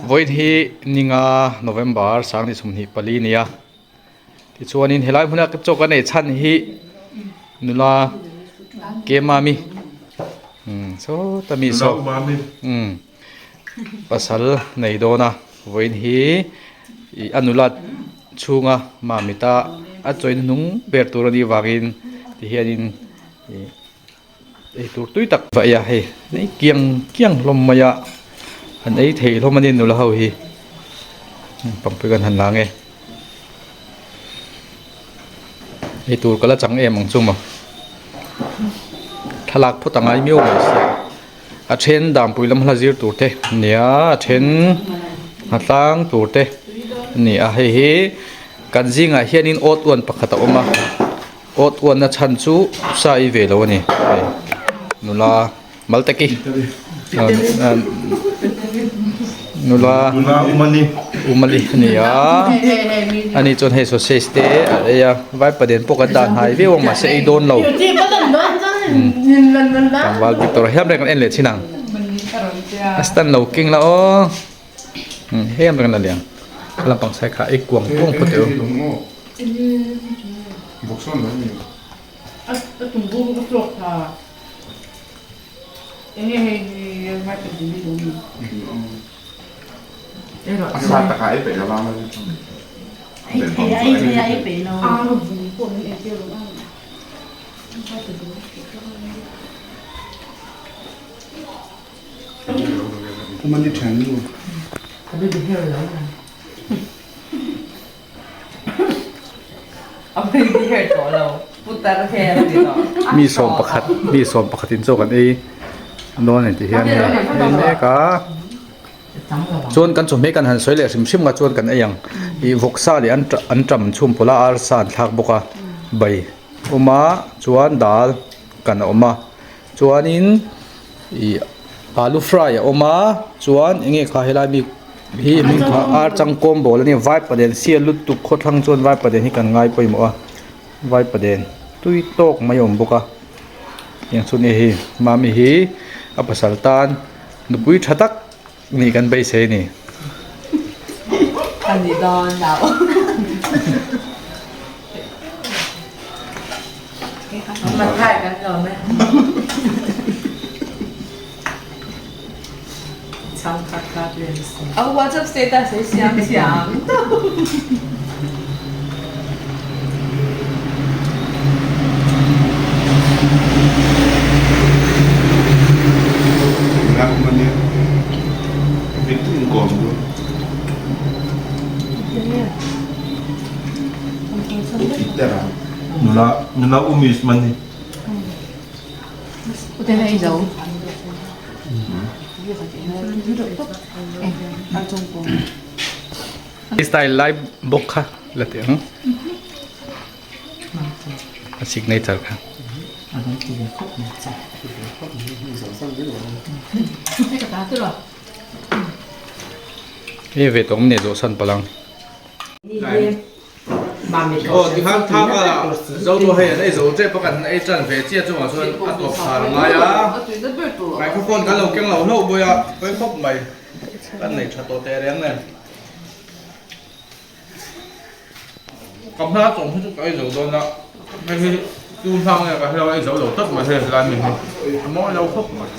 Vawiin hi ninga November sang ni 24 nia tichuanin helai hmuna chaw kan ei chhan hi nula Kemami umm sawta mi saw umm pasal nei dawn a vawiin hi ih a nula chhunga mamita a chawi hnung ber tur a nih vangin tihianin ih. Eitur tui tak va ei a hei ei kiang kiang hlawm mai a an ei thei hlawm a ni nula ho hi pangpui kan han la nge eitur ka la chang em ang chu maw thlalak phawt a ngai miau mai sia a then danpui lam hla zir tur te nia a then hnatlang tur te a ni a hei hi kan zingah hianin awt uan pakhat a awm a. Awt uanna chhan chu sa i ve lo a ni hei nula Malteki nula Umali a ni a ani chuan hei sausage te a ei a vaipaden pawh kan dan hnai viau ang mahse ei dawn lo tlangval Victor hiam reng kan en leh thin ang a stand lo keng la aw heng reng la lian a lampang sai kha ei kuang kuang phawt teh u. Mi 11 mi 11 in chaw kan ei dawn a ni tih hian hei ei mek a chuan kan chawhmeh kan han sawi leh hrim hrim nga chuan kan ei ang ih vawksa leh an an ṭam chhum pawlh a arsa an thlak bawk a bai awm a chuan dal kan a awm a chuanin. Ih alu fry a awm a chuan enge kha helai bik hi hming kha ar changkawm bawl a ni vaipaden sial lutuk khawthlang chuan vaipaden hi kan ngai pawimawh a vaipaden tui tawk mai a awm bawk a tiang chu nia hei mami hi a pasal tan nupui tha tak nih kan beisei a ni. WhatsApp status hi siam thiam Nula nula umis man ni. Style lai bawk kha la teh ang. A signature kha. Hei ve tawng nge zawh san palang. Aw tikhan thak a zo tawh hei an ei zo tep a kan ei tan ve chiah chungah chuan a tawp khar a ngai a microphone kan lo keng lo hlauh bawi a pawi khawp mai kan nei tha tawh teh reng nen ka hma chawm hi chu ka ei zo dawn a hei hi tu hlang nge ka hre lo ei zo lo tawp mai hei helai mi hi a mawi lo khawp mai.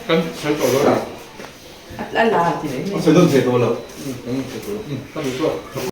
Kan sawi tawh dawn a. Sawi dawn thei tawh lo. Ka duh tawh.